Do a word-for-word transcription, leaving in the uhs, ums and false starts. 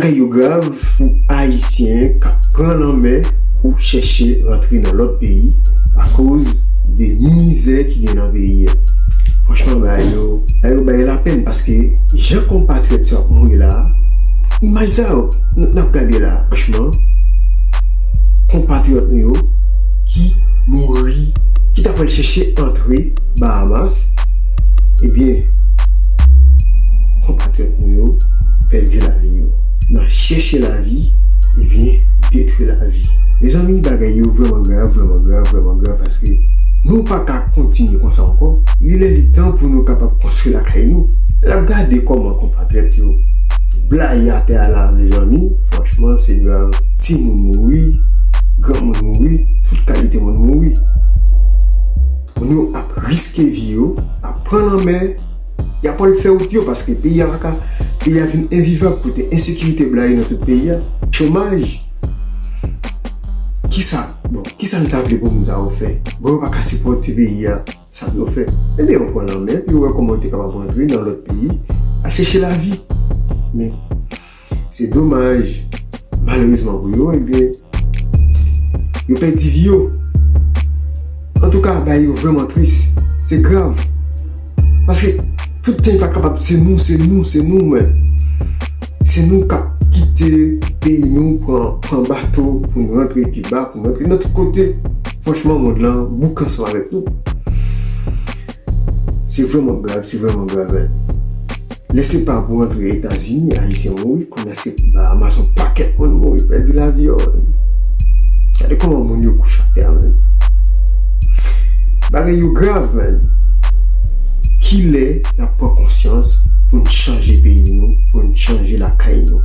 Bagay yo grav pou Ayisyen k ap pran lanmè pou chèche rantre nan lòt peyi akoz de mizè ki gen nan peyi a. Franchman, bagay yo, bagay yo bay lapenn paske jan konpatriyòt yo ap mouri la a, imaj sa yo n ap gade la a, franchman, konpatriyòt nou yo ki mouri, ki ta pral chèche antre Bahamas, ebyen, konpatriyòt nou yo pèdi lavi yo. Nan chèche lavi, ebyen, detwi lavi. Mezanmi, bagay yo vrèman grav, vrèman grav, vrèman grav, paske nou pa ka kontinye konsa ankò. Li lè li tan pou nou kapab konstwi lakay nou. Lè n ap gade kòman konpatriyòt yo blayi atè a la, mezanmi, franchman, se grav. Timoun mouri, granmoun mouri, tout kalite moun mouri. Moun yo ap riske vi yo, ap pran lanmè, y ap al fè wout yo, paske peyi a pa ka, peyi a vin envivab kote ensekirite blayi nan tout peyi a, chomaj. Kisa, bon, kisa n ta vle pou moun sa yo fè? Bon, yo pa ka sipòte peyi a, sa pou yo fè? Ebyen, yo pran lanmè, epi yo wè kòman yo te kapab rantre nan lòt peyi, al chèche lavi. Men, se domaj, malerezman pou yo, ebyen, yo pèdi vi yo. Antouka, bagay yo vrèman tris. Se grav. Paske tout tan li pa kapab, se nou, se nou, se nou, men. Se nou k ap kite peyi nou, pran, pran bato pou n rantre Kiba, pou n rantre nan tout kote. Franchman, mond lan bouk ansanm avèk nou. Se vrèman grav, se vrèman grav, men. Lè se pa pou rantre Etazini, Ayisyen mouri, kounye a se Bahamas, yon pakèt moun mouri, pèdi lavi yo, men. Gade kòman moun yo kouche atè a, men. Bagay yo grav, men. Kilè n ap pran konsyans pou n chanje peyi nou, pou n chanje lakay nou?